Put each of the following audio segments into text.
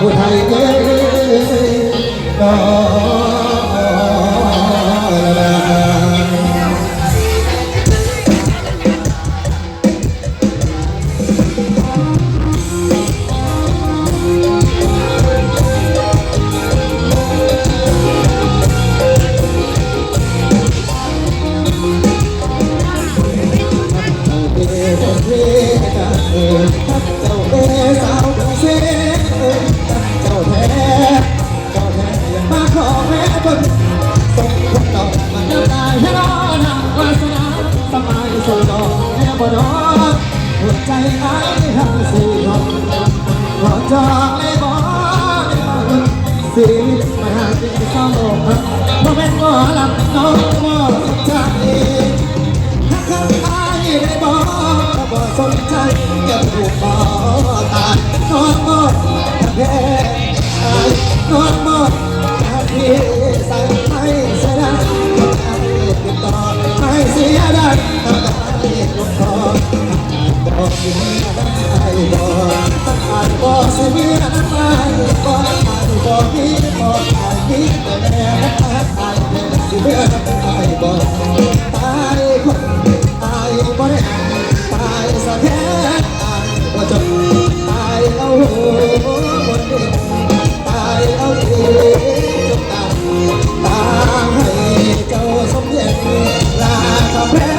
ຜູ້ໄທເອີຍ ນອລະນາຍ. ຊີວິດມະຫາກິນສະໂລກ ບໍ່ແມ່ນໝໍລຳນ້ອງບໍ່ສົນໃຈ ຮັກອ້າຍໄດ້ບໍ່ ບໍ່ສົນໃຈ ຈະຖືກບໍ່ຕາຍ ນ້ອງບໍ່ແພ້ອ້າຍ ນ້ອງບໍ່ຮັກທີ່ໃສ່ໃຫ້ເສຍດາຍ ໃຫ້ຕິດຕໍ່ ໃຫ້ເສຍດາຍ ໃຫ້ລົງຄອ. ບໍ່ຊິເມືອນຳອ້າຍບໍ່ ອ້າຍບໍ່ຊິເມືອນຳອ້າຍບໍ່ ອ້າຍບໍ່ມີພໍ່ ອ້າຍມີແຕ່ແມ່ ອ້າຍແມ່ຊິເມືອນຳອ້າຍບໍ່ ຕາຍຄົນ ຕາຍບໍ່ແນມ ຕາຍສະແທນ ຕາຍບໍ່ຈົນ ຕາຍເອົາຫົວບົນດິນ ຕາຍເອົາຕີນຈົນຕາຍ ຕາຍໃຫ້ເຈົ້າສົມເຫດ ລາຄຳແພງ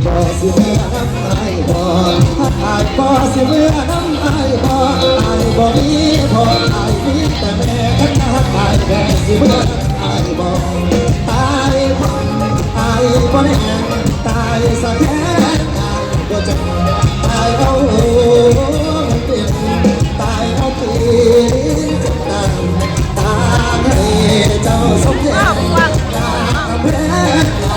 ບໍ່ຊິເມືອນຳອ້າຍບໍ່ ອ້າຍບໍ່ຊິເມືອນຳອ້າຍບໍ່ ອ້າຍບໍ່ມີພໍ່ ອ້າຍມີແຕ່ແມ່ ຄັນຫາກອ້າຍແມ່ຊິເມືອນຳອ້າຍບໍ່ ຕາຍຄົນ ຕາຍບໍ່ແນມ ຕາຍສະແທນ ຕາຍບໍ່ຈັກ ຕາຍເອົາເປັນ ຕາຍເອົາເປັນຈັກຕາຍ ຕາຍໃຫ້ເຈົ້າສົມແດງ ຕາຍແພງ ເອ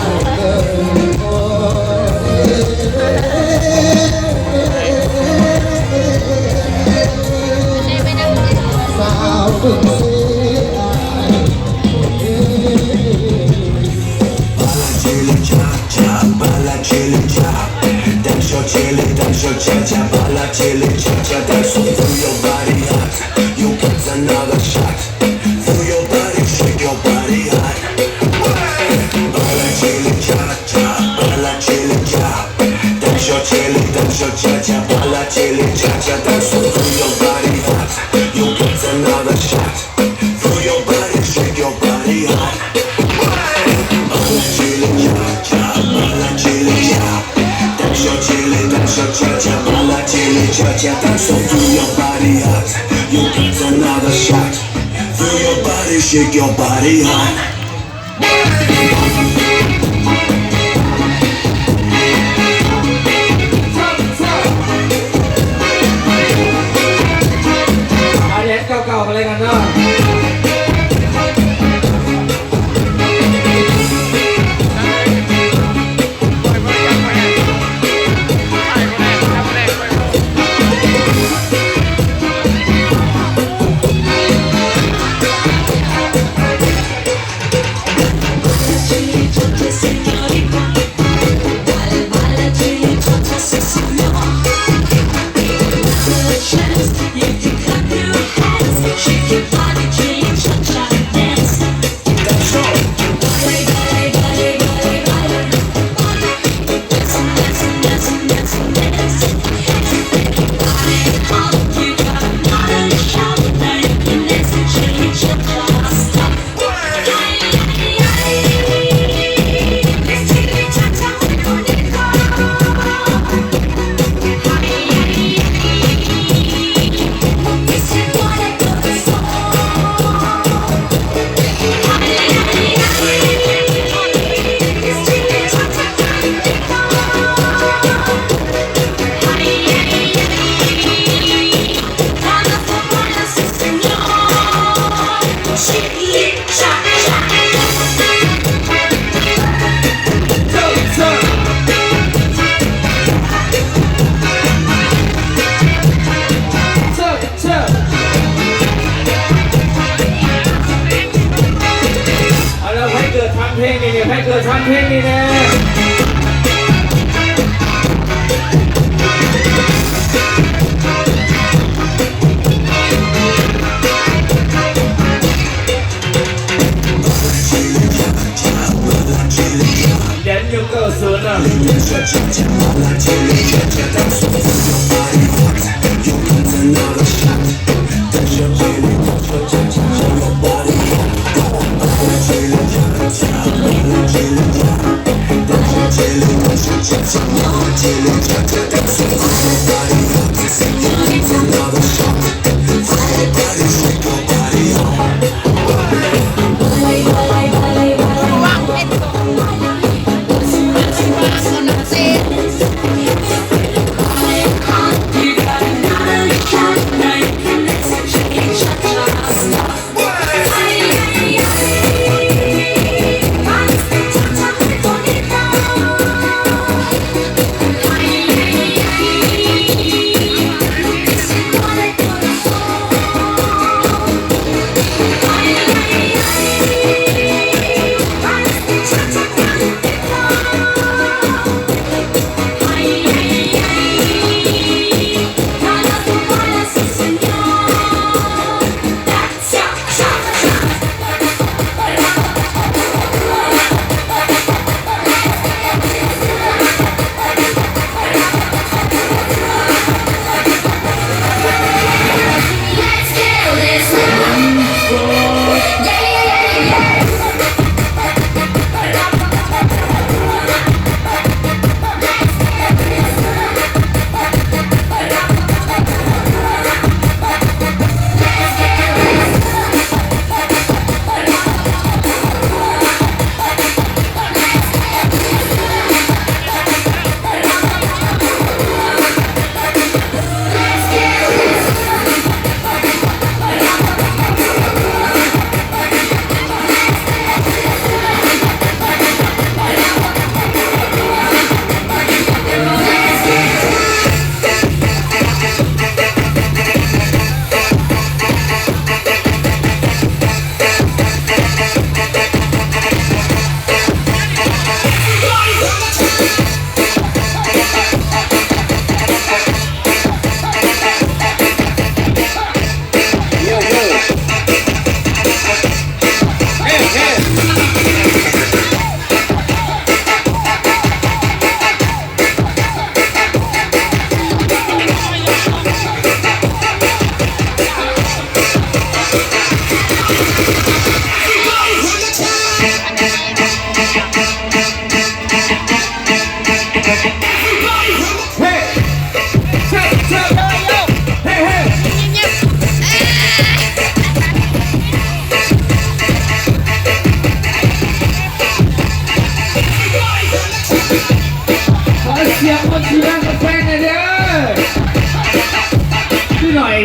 ົາແດນເກົ່າໆ ມາເລີຍກັນເນາະ.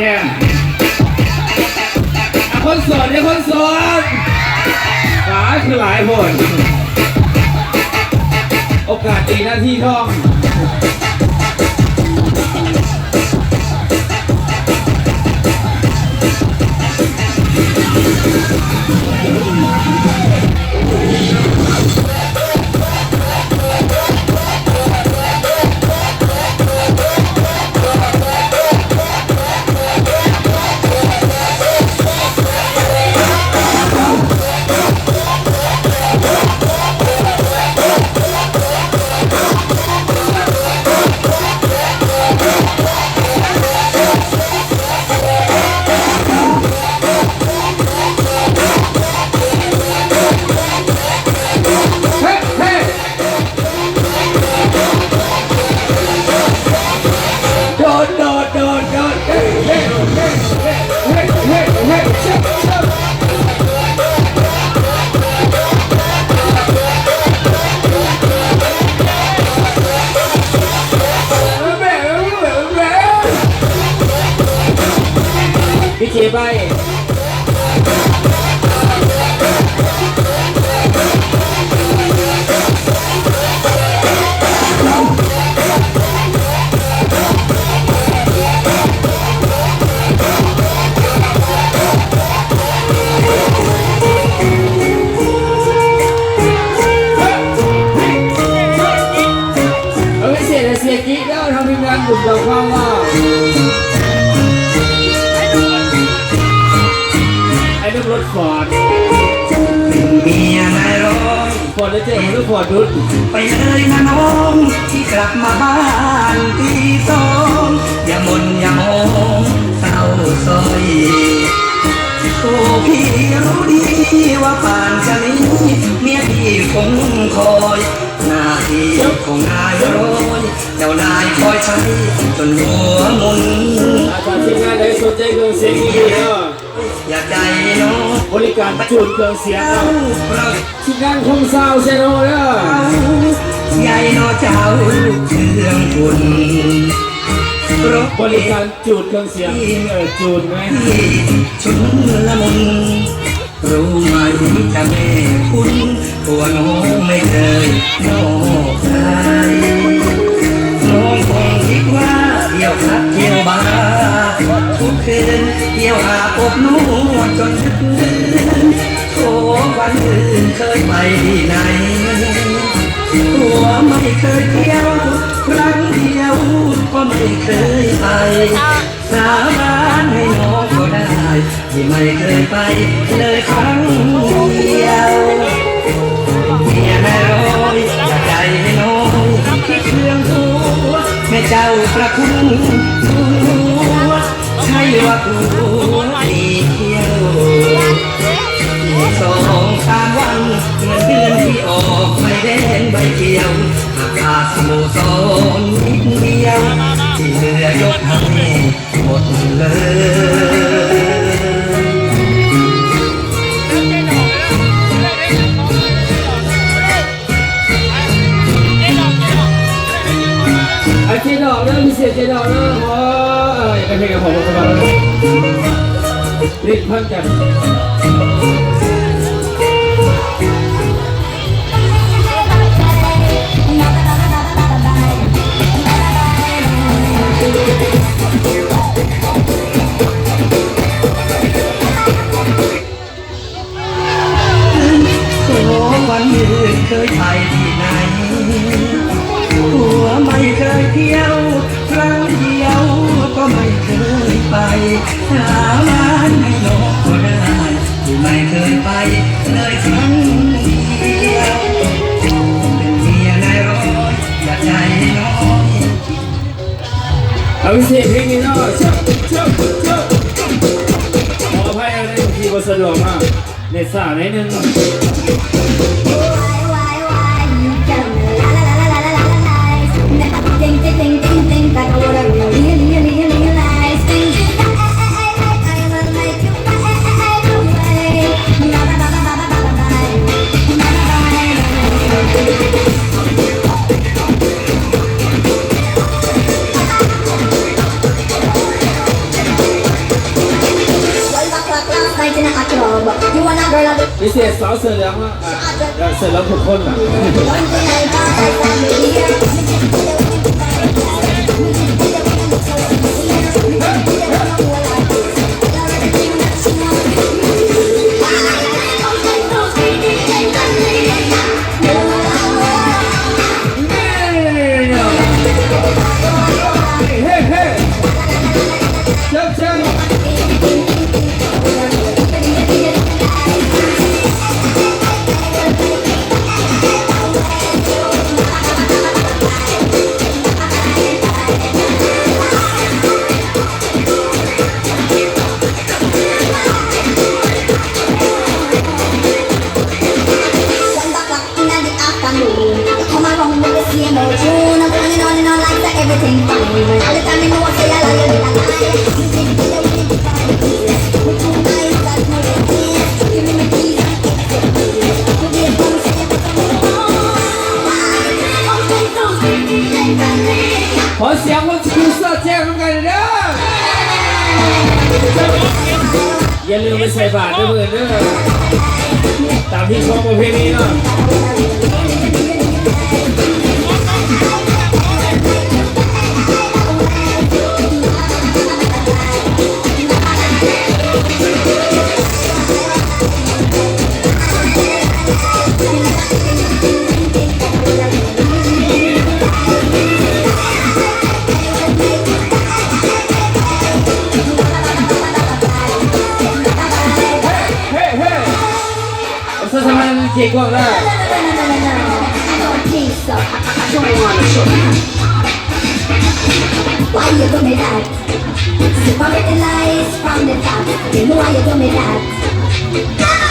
ແຮງ ອາ ຄົນໂສດເດ້ ຄົນໂສດ ຫຼາຍ ຄືຫຼາຍໂພດ ໂອກາດດີ ນາທີທອງ. ເຈໄປ ເອີ ເສຍແລ້ວເສຍກິກແລ້ວ ທາງທີມງານບຸນດອກຄຳວ່າ ໄອ້ໜຸ່ມລົດຟອດ ເປັນເມຍນາຍຮ້ອຍ ຟອດແລ້ວເຈັບ ຫຼື ຟອດດຸດ ໄປເລີຍນະນ້ອງ ທີ່ກັບມາບ້ານຕີສອງ ຢ່າມົນຢ່າມອງເສົ້າຊອຍ ໂອ້ ພີ່ຮູ້ດີວ່າປານຊະນີ ເມຍພີ່ຄົງຄອຍ ໜ້າທີ່ຂອງນາຍຮ້ອຍ ເຈົ້ານາຍຄອຍໃຊ້ຈົນຫົວໝຸນ ຖ້າທີມງານໃດສົນໃຈເຄື່ອງສຽງດີໆເດີ ຢ່າໃຈນ້ອຍ ບໍລິການຈູນເຄື່ອງສຽງເນາະ ທີມງານຄົງຊາວແຊນໂນເດີ ໃຫຍ່ເນາະເຈົ້າເຄື່ອງຝຸ່ນ ບໍລິການຈູນເຄື່ອງສຽງ ເອີ ຈູນແມ່ນ ຊຸນລະມຸນ ຮູ້ໄໝຈະແມ່ຄຸນ ຕົວນ້ອງໄມ່ເຄີຍນອກໃຈ ນ້ອງຄົງຄິດວ່າ ທ່ຽວຄັບທ່ຽວບາ ທຸກຄືນ ທ່ຽວອາບອົບນວດຈົນດຶກດື່ນ ໂທ ວັນອື່ນເຄີຍໄປທີ່ໃນ ຕົວໄມ່ເຄີຍທ່ຽວ ຄັ້ງດຽວກໍໄມ່ເຄີຍໄປ ສາບານໃຫ້ນ້ອງກໍໄດ້ ທີ່ໄມ່ເຄີຍໄປເລີຍຄັ້ງດຽວ ເມຍນາຍຮ້ອຍ ຢ່າໃຈນ້ອຍ ຄິດເລື່ອງຜົວ ແມ່ເຈົ້າພະຄຸນສູງຫົວ ໃຊ່ວ່າຜົວມີທ່ຽວ ສອງສາມວັນ ເງິນເດືອນທີ່ອອກ ໃບແດງໃບຂຽວ ຫາກຂາດສະໂມສອນນິດດຽວ ທີ່ເຫຼືອຍົກໃຫ້ ໝົດເລີຍ ໄອ້ເຈດອກເດີ ພິເສດເຈດອກເດີ ຂໍ ເອີ ຢາກໄດ້ເພງໃຫ້ຂອບຄຸນມາກເລີຍ ເຫຼັ້ນພັນກັນ. ຂໍວັນອື່ນເຄີຍໄປທີ່ໃນ ຜົວໄມ່ເຄີຍທ່ຽວ ຄັ້ງດຽວກໍໄມ່ເຄີຍໄປ ສາບານໃຫ້ນ້ອງກໍໄດ້ ທີ່ໄມ່ເຄີຍໄປເລີຍຄັ້ງດຽວ ເປັນເມຍນາຍຮ້ອຍ ຢ່າໃຈນ້ອຍ. ເອົາ ພິເສດເພງນີ້ເນາະ ເຊີບ ເຊີບ ເຊີບ ຂໍອະໄພໃນທີ່ບໍ່ສະດວກເນາະ ເນັດຊ້າໜ້ອຍໜຶ່ງ. ພິເສດສາວເສື້ອເຫຼືອງເນາະ ອ່າ ເສື້ອເຫຼືອງທຸກຄົນນະ. ຂໍສຽງຄົນທີ່ເຊື່ອແຈ້ງນຳກັນເດີ. ຢ່າລືມໄປໃສ່ບາດເດີເພິ່ນເດີ ຕາມຮີດຄອງປະເພນີເນາະ. Why you do me that? Spaghetti lies from the top. You know why you do me that?